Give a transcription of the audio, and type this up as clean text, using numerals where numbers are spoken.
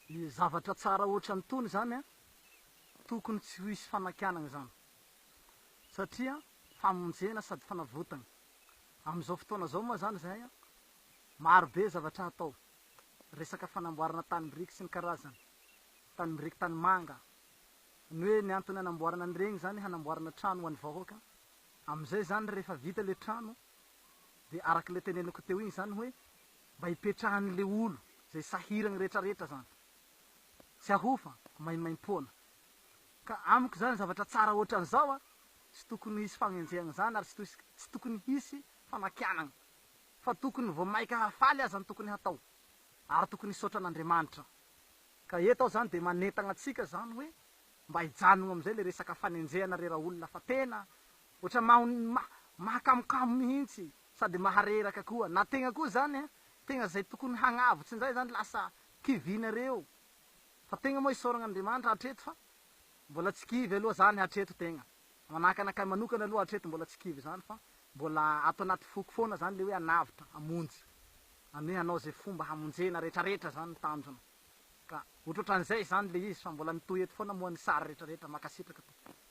Ny zavatra tsara ohatran'itony izany an, tokony tsy ho hisy fanakianana izany. Satria famonjena sady fanavotana. Amin'izao fotoana izao moa izany izahay an, maro be zavatra hatao. Resaka fanamboarana tany biriky sy ny karazany, tany biriky tanimanga. Ny hoe ny antony hanamboarana an'ireny izany hanamboarana trano ho an'ny vahoaka. Amin'izay izany rehefa vita ilay trano dia araka ilay teneniko teo iny izany hoe mba hipetrahan'ilay olo izay sahiragna retraretra zany. Tsy ahofa, maimaimpoana. Ka amiko zany zavatra tsara ohatran'izao a, tsy tokony hisy fagnenjehagna zany ary tsy tsy tokony hisy fanakianagna. Fa tokony vao maika hahafaly aza ny tokony hatao. Ary tokony hisaotra an'Andriamanitra. Ka eto aho zany dia manentagna antsika zany hoe mba hijanogna amizay le resaka fanenjehana re raolona fa tena ohatran'ny maha mahakamokamo mihintsy Sady mahareraka koa. Na tegna koa zany a, tegna zay tokony hagnavotsy indray zany lasa kivinareo. Fa tegna moa isaoragna Andriamanitra hatreto fa mbola tsy kivy aloha zany hatreto tegna. Manahaka anakahy manokana aloha hatreto mbola tsy kivy zany fa mbola ato anaty foko foana zany le hoe hanavotra, hamonjy. Zany hoe hanao zay fomba hamonjena retraretra zany ny tanjona. Ka ohatrohatran'izay zany le izy fa mbola mitohy eto foana moa ny sary retraretra. Makasitraka tompoko.